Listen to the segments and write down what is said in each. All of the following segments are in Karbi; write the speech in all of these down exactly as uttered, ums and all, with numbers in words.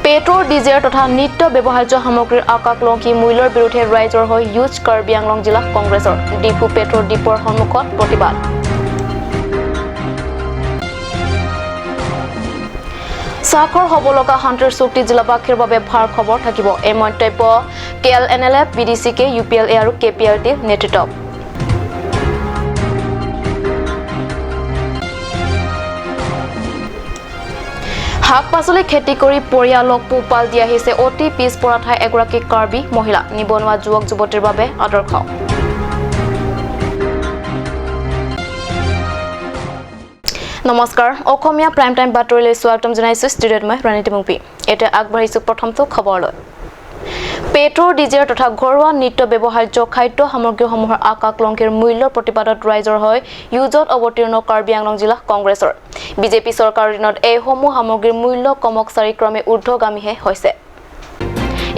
Petrol, diesel তথা নিত্য ব্যৱহাৰ্য সামগ্ৰীৰ আকাশ লংকি মূল্যৰ বিৰুদ্ধে ৰাইজৰ হৈ ইউথ কাৰ্বি আংলং জিলা কংগ্ৰেছৰ। ডিফু পেট্ৰল ডিপৰ সন্মুখত প্ৰতিবাদ। স্বাক্ষৰ হ'ব লগা শান্তিৰ চুক্তি জিলাবাসীৰ বাবে ভাল খবৰ থাকিব। এই মন্তব্য K L N L F, P D C K, U P L A আৰু কে পি এল টিৰ নেতৃত্ব। শাক পাচলি খেতি কৰি পৰিয়ালক পোহপাল দি আহিছে অতি পিছপৰা ঠাই এগৰাকী কাৰ্বি মহিলা। নিবনুৱা যুৱক যুৱতীৰ বাবে আদৰ্শ। নমস্কাৰ, অসমীয়া প্ৰাইম টাইম বাতৰিলৈ স্বাগতম জনাইছো। ষ্টুডিঅ'ত মই ৰণীতি মুংপী। এতিয়া আগবাঢ়িছো প্ৰথমটো খবৰলৈ। পেট্ৰল, ডিজেল তথা ঘৰুৱা নিত্য ব্যৱহাৰ্য খাদ্য সামগ্ৰীসমূহৰ আকাশ লংকিৰ মূল্যৰ প্ৰতিবাদত ৰাইজৰ হৈ যুঁজত অৱতীৰ্ণ কাৰ্বি আংলং জিলা কংগ্ৰেছৰ। বিজেপি চৰকাৰৰ দিনত এইসমূহ সামগ্ৰীৰ মূল্য ক্ৰমশঃ ক্ৰমে ঊৰ্ধ্বগামীহে হৈছে।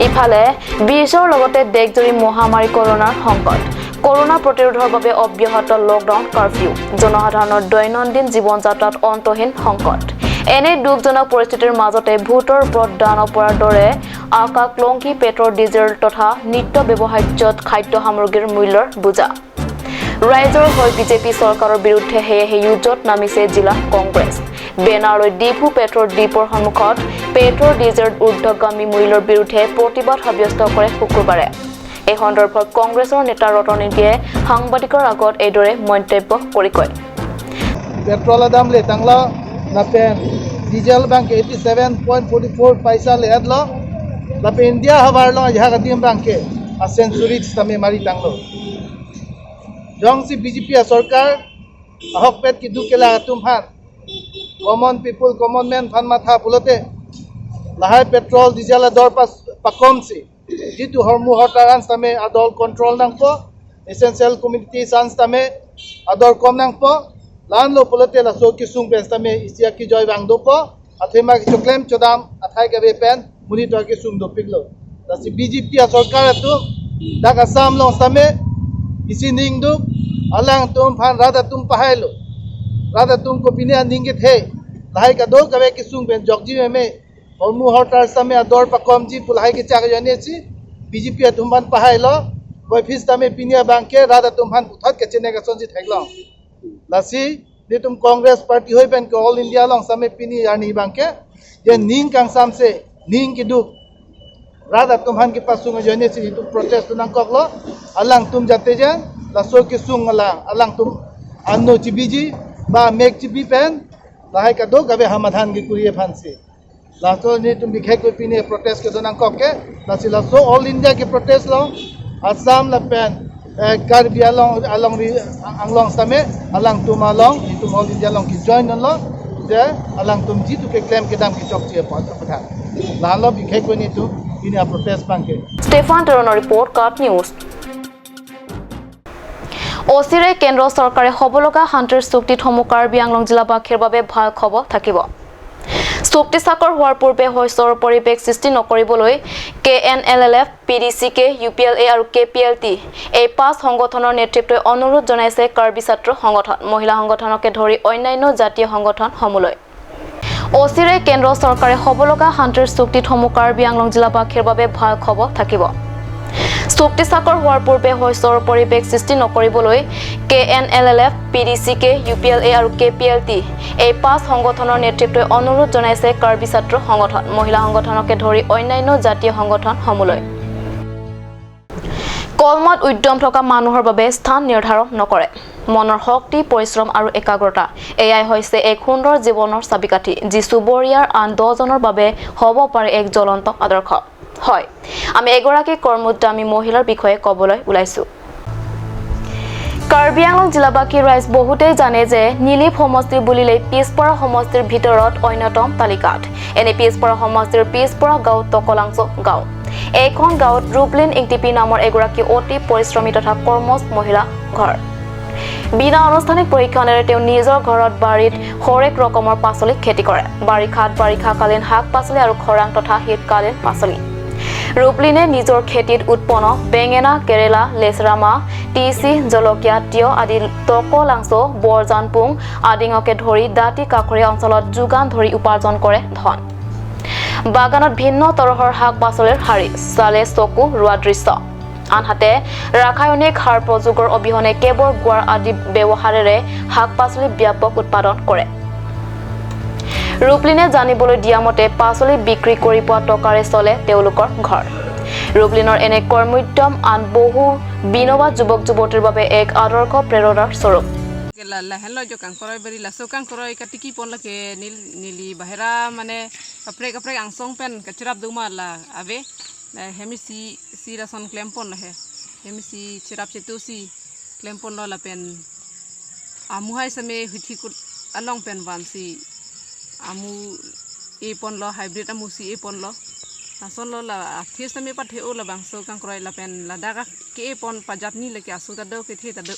ইফালে বিশ্বৰ লগতে দেশজুৰি মহামাৰী কৰোণাৰ সংকট। কৰোণা প্ৰতিৰোধৰ বাবে অব্যাহত লকডাউন, কাৰফিউ। জনসাধাৰণৰ দৈনন্দিন জীৱন যাত্ৰাত অন্তহীন সংকট। এনে দুখজনক পৰিস্থিতিৰ মাজতে ভূতৰ ওপৰত দান অপৰাৰ দৰে আকাশ লংকি পেট্ৰল, ডিজেল তথা নিত্য ব্যৱহাৰ্য খাদ্য সামগ্ৰীৰ মূল্যৰ বোজা। ৰাইজৰ হৈ বিজেপি চৰকাৰৰ বিৰুদ্ধে সেয়েহে যুঁজত নামিছে জিলা কংগ্ৰেছ। বেনাৰলৈ ডিফু পেট্ৰল ডিপৰ সন্মুখত পেট্ৰল, ডিজেল ঊৰ্ধ্বগামী মূল্যৰ বিৰুদ্ধে প্ৰতিবাদ সাব্যস্ত কৰে শুকুৰবাৰে। এই সন্দৰ্ভত কংগ্ৰেছৰ নেতা ৰতন ইণ্ডিয়াই সাংবাদিকৰ আগত এইদৰে মন্তব্য কৰি কয়। Petrol adamle tanglo, lapen diesel abangke eighty seven point forty four paisa le-etlo, lapen India havar along ajahak adim abangke a century sitame mari tanglo. Jongsi B J P asorkar ahokpet keduk kelak atum aphan, common people, common man aphan matha pulote, lahai petrol, diesel ador pas pakomsi, jitu hormu hortar an sitame ador control nangpo, essential commodities an sitame ador kom nangpo, la-anlo pulote laso kesung pen sitame isi akejoi vang dopo, athema kechoklem chodam athai kave pen monit akesung dopiklo. Lasi B J P asorkar atum dak Assam along sitame isi ning duk, alangtum aphan rat atum pahailo. Rat atum kopine aning kethe, lahai kadokave kesung pen jokji meme, hormu hortar sitame ador pakomji pu lahai kechak ajoinesi B J P atum aphan pahailo. Koiphis tame pini abangke rat atum aphan puthot kachene kasonji theklong. Lasi nelitum Congress Party hoi pen ke All India along sitame pini arni abangke, je ning kangsamse, ning keduk rat atum aphan kepasung ajoinesi nelitum protest nangkoklo. Alangtum jate jan laso kesung alang, alangtum anno chibiji ba mek chibi pen lahai kadokave samadhan kekuri aphansi. Laso nelitum bikhai koi pini protest kedo nangkok ke, lasi laso All India ke protest along, Assam lapen, eh, Karbi along, alongri, Anglong sitame, alangtum along, nelitum All India along ke join lo, je alangtum jitu keklem kedam kechokche apot apot. Lalo bikhai koi nelitum pini protest abangke. Stephan Teronor report, KAT News. অচিৰে কেন্দ্ৰ চৰকাৰে হ'ব লগা শান্তিৰ চুক্তিত সমূহ কাৰ্বি আংলং জিলাবাসীৰ বাবে ভাল খবৰ থাকিব। চুক্তি স্বাক্ষৰ হোৱাৰ পূৰ্বে শস্যৰ পৰিৱেশ সৃষ্টি নকৰিবলৈ K N L L F, P D C K, U P L A আৰু কে পি এল টি, এই পাঁচ সংগঠনৰ নেতৃত্বই অনুৰোধ জনাইছে কাৰ্বি ছাত্ৰ সংগঠন, মহিলা সংগঠনকে ধৰি অন্যান্য জাতীয় সংগঠনসমূহলৈ। অচিৰে কেন্দ্ৰ চৰকাৰে হ'ব লগা শান্তিৰ চুক্তিত সমূহ কাৰ্বি আংলং জিলাবাসীৰ বাবে ভাল খবৰ থাকিব। চুক্তি স্বাক্ষৰ হোৱাৰ পূৰ্বে শস্যৰ পৰিৱেশ সৃষ্টি নকৰিবলৈ K N L L F, P D C K, U P L A আৰু কে পি এল টি, এই পাঁচ সংগঠনৰ নেতৃত্বই অনুৰোধ জনাইছে কাৰ্বি ছাত্ৰ সংগঠন, মহিলা সংগঠনকে ধৰি অন্যান্য জাতীয় সংগঠনসমূহলৈ। কৰ্মত উদ্যম থকা মানুহৰ বাবে স্থান নিৰ্ধাৰণ নকৰে। মনৰ শক্তি, পৰিশ্ৰম আৰু একাগ্ৰতা, এয়াই হৈছে এক সুন্দৰ জীৱনৰ চাবিকাঠি, যি চুবুৰীয়াৰ আন দহজনৰ বাবে হ'ব পাৰে এক জ্বলন্ত আদৰ্শ। হয়, আমি এগৰাকী কৰ্মোদ্যমী মহিলাৰ বিষয়ে ক'বলৈ ওলাইছো। কাৰ্বি আংলং জিলাবাসী ৰাইজ বহুতেই জানে যে নিলিপ সমষ্টি বুলিলেই পিছপৰা সমষ্টিৰ ভিতৰত অন্যতম তালিকাত। এনে পিছপৰা সমষ্টিৰ পিছপৰা গাঁও টকলাংচো গাঁও। এইখন গাঁৱত ৰূপলিন ইংটিপি নামৰ এগৰাকী অতি পৰিশ্ৰমী তথা কৰ্মঠ মহিলা ঘৰ। বিনা আনুষ্ঠানিক প্ৰশিক্ষণেৰে তেওঁ নিজৰ ঘৰত বাৰীত হৰেক ৰকমৰ পাচলি খেতি কৰে। বাৰিষাত বাৰিষাকালীন শাক পাচলি আৰু খৰাং তথা শীতকালীন পাচলি। ৰূপলিনে নিজৰ খেতিত উৎপন্ন বেঙেনা, কেৰেলা, লেচেৰা মাহ, তিচি, জলকীয়া, তিয়হ আদি টকলাংচো, বৰজানপুং, আদিঙকে ধৰি দাঁতি কাষৰীয়া অঞ্চলত যোগান ধৰি উপাৰ্জন কৰে ধন। বাগানত ভিন্ন তৰহৰ শাক পাচলিৰ শাৰী, চালে চকু ৰোৱা দৃশ্য। আনহাতে ৰাসায়নিক সাৰ প্ৰযোগৰ অবিহনে কেৱল গোবৰ আদি ব্যৱহাৰেৰে শাক পাচলি ব্যাপক উৎপাদন কৰে। ৰূপলিনে জানিবলৈ দিয়া মতে পাচলি বিক্ৰী কৰি পোৱা টকাৰে চলে তেওঁলোকৰ ঘৰ। ৰূপলিনৰ এনে কৰ্মোদ্যম আন বহু বিনৱা যুৱক যুৱতীৰ বাবে এক আদৰ্শ প্ৰেৰণাৰ স্বৰূপ। La, lahenlo jo kangkoroi beri laso kangkoroi katiki pon lake nil-, neli bahera mane kaprek kaprek angsong pen kachirap duma la ave. La hemisi, si lason klem pon lahe. Hemisi chirap chetu si klem ponlo lapen amu hai same huthi kut along pen vansi amu e ponlo, hybrid amu si e ponlo. Lasonlo la athe same pathe-o labangso kangkoroi lapen ladak ke e pon pajat ni lake asu ta do kethe ta do.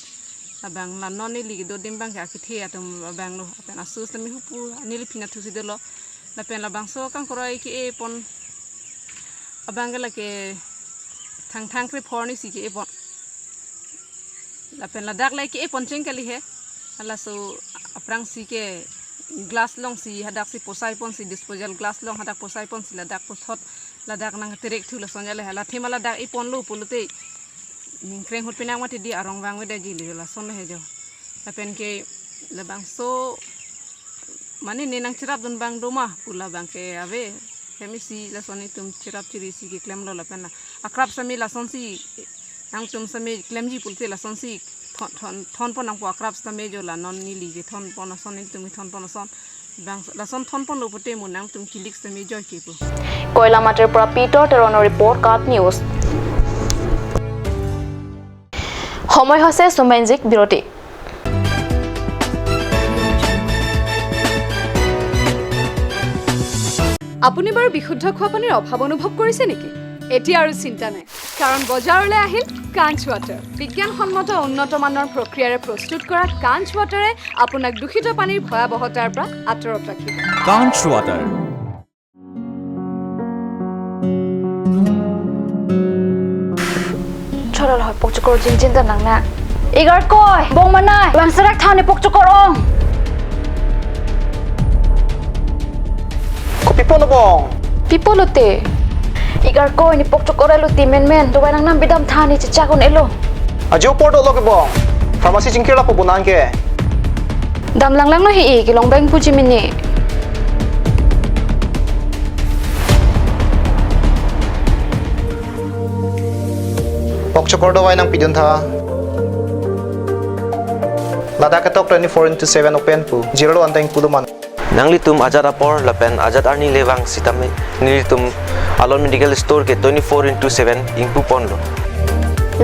Labang la non neli kedo dim bang ke akethe atum abang lo. Lapen asu same hupu neli phina thusi dolo. Lapen labangso kangkoroi ke e pon abang ke lake thang thang kre phor ni si ke e pon. Lapen ladak le ke e pon cheng kali he. Halaso aphrangsi ke glass long si hadak si posai pon si disposal glass long hadak posai pon si ladak puthot ladak nang terek thu lason jale hala thema ladak e ponlo pulote ningkreng hut pinang mati di arong vang vedaji le lason le he jo. Lapen ke labangso mane ne nang chirap dun bang doma pu labang ke ave. Hemisi lason itum chirap chiri si keklem lo lapen la akrap same lason si nangtum same klemji pulote lason si thon, thon, thon pon nangpo akrap same jo la non neli kethon pon ason itum kethon pon ason. Bang lason thon ponlo pute mo nangtum kilik same joi kepu. Koilamatir pra Peter Teronor report, KAT News. সময় হৈছে চুম্বাইনজিক বিৰতি। আপুনি বাৰু বিশুদ্ধ খোৱা পানীৰ অভাৱ অনুভৱ কৰিছে নেকি? এতিয়া আৰু চিন্তা নাই, কাৰণ বজাৰলৈ আহিল কাঞ্চ ৱাটাৰ। বিজ্ঞানসন্মত উন্নত মানৰ প্ৰক্ৰিয়াৰে প্ৰস্তুত কৰা কাঞ্চ ৱাটাৰে আপোনাক দূষিত পানীৰ ভয়াৱহতাৰ পৰা আঁতৰত ৰাখিব। Kanch Water. Chorolo, pokchokor jinjin ta nang na. Igarkoi, bong manai, bang serak thani pokchokor ong. Kopi pon bong? Pi pulote? Igarkoi, ne pokchokor elo ti menmen, dawai nangnam bidam thani chechak un-elo. Ajo apor dolo ke bong. Pharmacy chingkir lapu bonang ke. Dam langlanglo he-i, kelong beng puji mini. Pokchokor dawai nangpidun tha. Ladak ketok twenty-four into seven open pu. Zero lo anteng pulo man. Nanglitum ajat apor lapen ajat arni le vang sitame nelitum Alon Medical Store ke twenty-four into seven ingpu ponlo.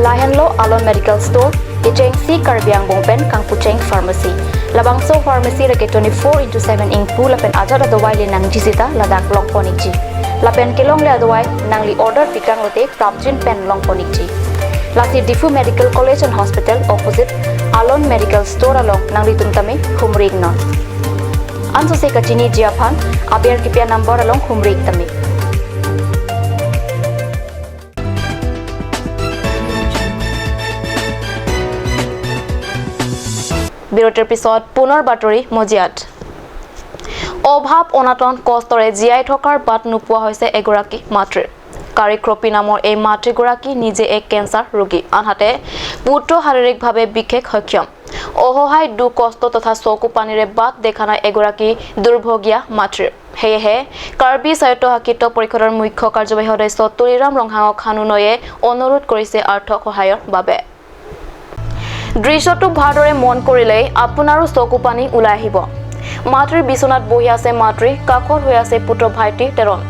Lahenlo Alon Medical Store, kechengsi Karbi angbong pen kangpucheng pharmacy. Labangso pharmacy lake twenty-four into seven ingpu lapen ajat adawai le nangji sita ladak long pon ikji. Lapen kelongle adawai nangli order pikang lote prapjin pen long pon ikji. Lasi Diphu Medical College and Hospital opposite Alon Medical Store along nanglitum tame humri iknon. Ansose kachiniji aphan aber kipi a-number along humri ik tame. বিৰতিৰ পিছত পুনৰ বাতৰি মজিয়াত। অভাৱ অনাটন কষ্টৰে জীয়াই থকাৰ বাট নোপোৱা হৈছে এগৰাকী মাতৃৰ। কাৰিক্ৰপী নামৰ এই মাতৃগৰাকী নিজে এক কেঞ্চাৰ ৰোগী, আনহাতে পুত্ৰ শাৰীৰিকভাৱে বিশেষ সক্ষম। অসহায় দুখ কষ্ট তথা চকু পানীৰে বাট দেখা নাই এগৰাকী দুৰ্ভগীয়া মাতৃৰ। সেয়েহে কাৰ্বি স্বায়ত্তশাসিত পৰিষদৰ মুখ্য কাৰ্যবাহী সদস্য তুলিৰাম ৰংহাঙক সানুনয়ে অনুৰোধ কৰিছে আৰ্থ সহায়ৰ বাবে। দৃশ্যটো ভালদৰে মন কৰিলেই আপোনাৰো চকু পানী ওলাই আহিব। মাতৃৰ বিচনাত বহি আছে মাতৃ, কাষত শুই আছে পুত্ৰ ভাইটি তেৰণ।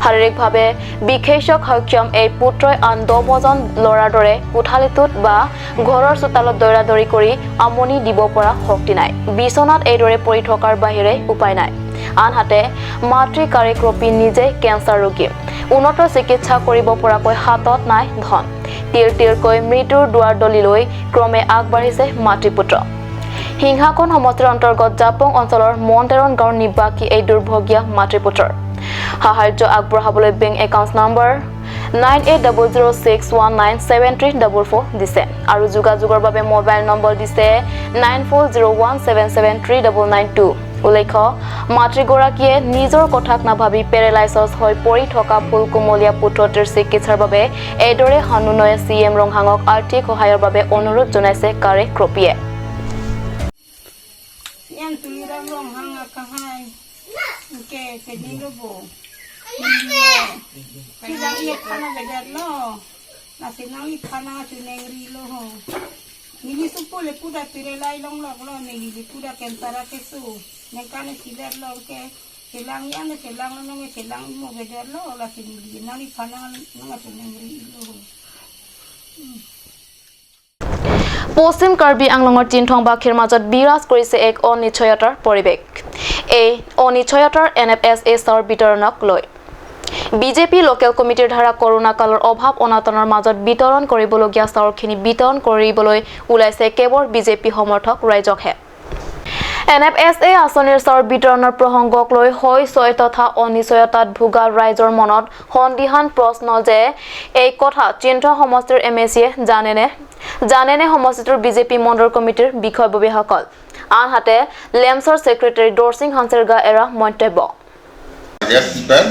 শাৰীৰিকভাৱে বিশেষ সক্ষম এই পুত্ৰই আন দহজন ল'ৰাৰ দৰে কোঠালিটোত বা ঘৰৰ চোতালত দৌৰা দৌৰি কৰি আমনি দিব পৰা শক্তি নাই। বিচনাত এইদৰে পৰি থকাৰ বাহিৰে উপায় নাই। আনহাতে মাতৃ কাৰিক্ৰপী নিজে কেঞ্চাৰ ৰোগী। উন্নত চিকিৎসা কৰিব পৰাকৈ হাতত নাই ধন। তিৰ তিৰকৈ মৃত্যুৰ দুৱাৰ দলিলৈ ক্ৰমে আগবাঢ়িছে মাতৃপুত্ৰ। সিংহাসন সমষ্টিৰ অন্তৰ্গত জাপং অঞ্চলৰ মন্তেৰণ গাঁৱৰ নিবাসী এই দুৰ্ভগীয়া মাতৃপুত্ৰৰ সাহায্য আগবঢ়াবলৈ বেংক একাউণ্ট নম্বৰ nine eight double zero' six one nine seven three double four দিছে আৰু যোগাযোগৰ বাবে মোবাইল নম্বৰ দিছে nine four zero' one seven seven three double nine two. উল্লেখ্য, মাতৃগৰাকীয়ে নিজৰ কথাক নাভাবি পেৰেলাইছাছ হৈ পৰি থকা ফুলকুমলীয়া পুত্ৰটিৰ চিকিৎসাৰ বাবে এদৰে হানুনৈ চি এম ৰংহাঙক আৰ্থিক সহায়ৰ বাবে অনুৰোধ জনাইছে কাৰে ক্ৰপীয়ে। Yang Tuliram Ronghang akahai. Ke, ke ni lo bo. Kilang ye khana bejar lo. Nasi nang i khana chuneng ri lo ho. Neli supo le puda pire lai long lok lo, neli le puda kentara kesu. Nengkan e siler lo ke. Kelang ya ne kelang lo nong kelang mo bejar lo. Lasi neli nang i khana nang chuneng ri lo ho. Hmm. পশ্চিম কাৰ্বি আংলঙৰ তিনথং বাখীৰ মাজত বিৰাজ কৰিছে এক অনিশ্চয়তাৰ পৰিৱেশ। এই অনিশ্চয়তাৰ এন এফ এছ এ চাউল বিতৰণক লৈ। বি জে পি লোকেল কমিটিৰ দ্বাৰা কৰোণা কালৰ অভাৱ অনাটনৰ মাজত বিতৰণ কৰিবলগীয়া চাউলখিনি বিতৰণ কৰিবলৈ ওলাইছে কেৱল বি জে পি সমৰ্থক ৰাইজকহে। এন এফ এছ এ আঁচনিৰ চাউল বিতৰণৰ প্ৰসংগক লৈ হৈ চৈ তথা অনিশ্চয়তাত ভোগা ৰাইজৰ মনত সন্দিহান প্ৰশ্ন যে এই কথা তিনথং সমষ্টিৰ এম এ চিয়ে জানেনে, জানেনে সমষ্টিটোৰ বি জে পি মণ্ডল কমিটিৰ বিষয়ববীয়াসকল। আনহাতে লেমছৰ ছেক্ৰেটাৰী দৰসিং হাজৰিকা এৰা মন্তব্য। Get pen,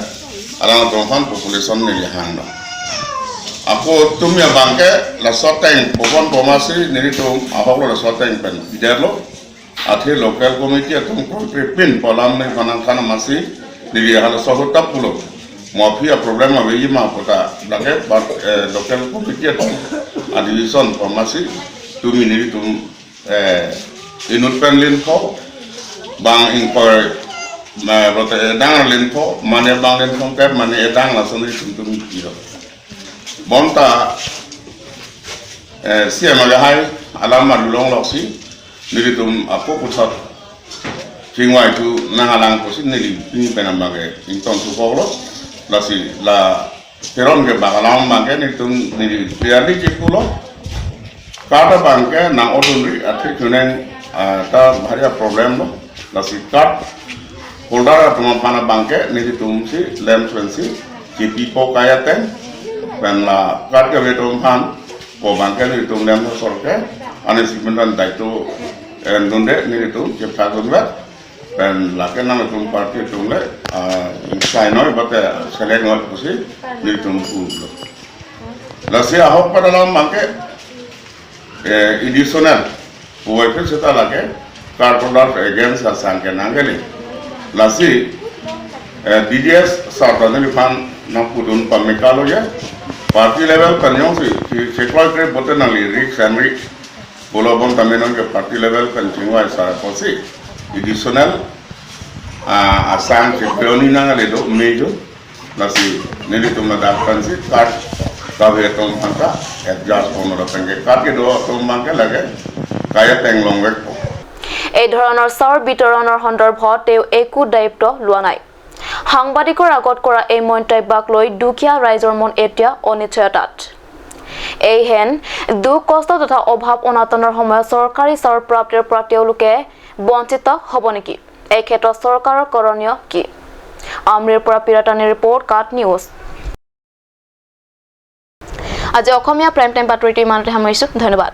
alang tonghan population neli hang no. Ako tum ya bangke la soteng popon pomasi neli tum ahok lo la soteng pen bider lo. Athe local committee atum country pin polam ne panang kana masi neli hala sohut tap pulo. Mo aphi a problem ave ma kota lake but, eh, local committee atum a division pomasi tumi neli tum eh, inut pen lin pho, bang ingkoi, ma, bote edang lin pho, mane bang lin pho, kep mane edang lason neli tum tum kilo. Bonta, eh, C M aga hai, alam ma lulong loksi, neli tum apo puthot, chingwai tu nang alang pusi neli, ini penam bage, ington tu polo, lasi la, Teron ke bakalam bangke nelitum neli clearly check pulo. Card bangke nang odunri athe chuneng, ah, ta bhari problem lo. Lasi card holder atum aphan bangke nelitum si lem twenty kipi po kaya ten. Pen la card ke betum aphan ko bangke nelitum lem sorke ane simentan daito en dunde nelitum chepta dunwe. Pen lake nangtum party atum le, ah, sai noi bate select noi pusi nelitum pulo. Lasi ahok pada lam bangke, eh, additional puvoiphit seta lake card holder against asang ke nangkele. Lasi, eh, D D S sarta neliphan nangpudun pamekalo ya. Party level pen jongsi, si, si sekroi kre bote nangli risk and risk. Pulo bonta menon ke party level pen chingwai sa kosi additional, ah, asang si peoni nangledo mejo. Lasi nelitum ladak pensi card kave atum aphan ta adjust kono lapen ke card kedo atum bangke lake kaya tenglong vekpo. এই ধৰণৰ চাউল বিতৰণৰ সন্দৰ্ভত তেওঁ একো দায়িত্ব লোৱা নাই। সাংবাদিকৰ আগত কৰা এই মন্তব্যক লৈ দুখীয়া ৰাইজৰ মন এতিয়া অনিশ্চয়তাত। এইহেন দুখ কষ্ট তথা অভাৱ অনাটনৰ সময়ত চৰকাৰী চাউল প্ৰাপ্তিৰ পৰা তেওঁলোকে বঞ্চিত হ'ব নেকি? এই ক্ষেত্ৰত চৰকাৰৰ কৰণীয় কি? আমৰিৰ পৰা পিৰাতানী ৰিপৰ্ট, কাট নিউজ। আজি অসমীয়া প্ৰাইম টাইম বাতৰিটো ইমানতে সামৰিছো। ধন্যবাদ।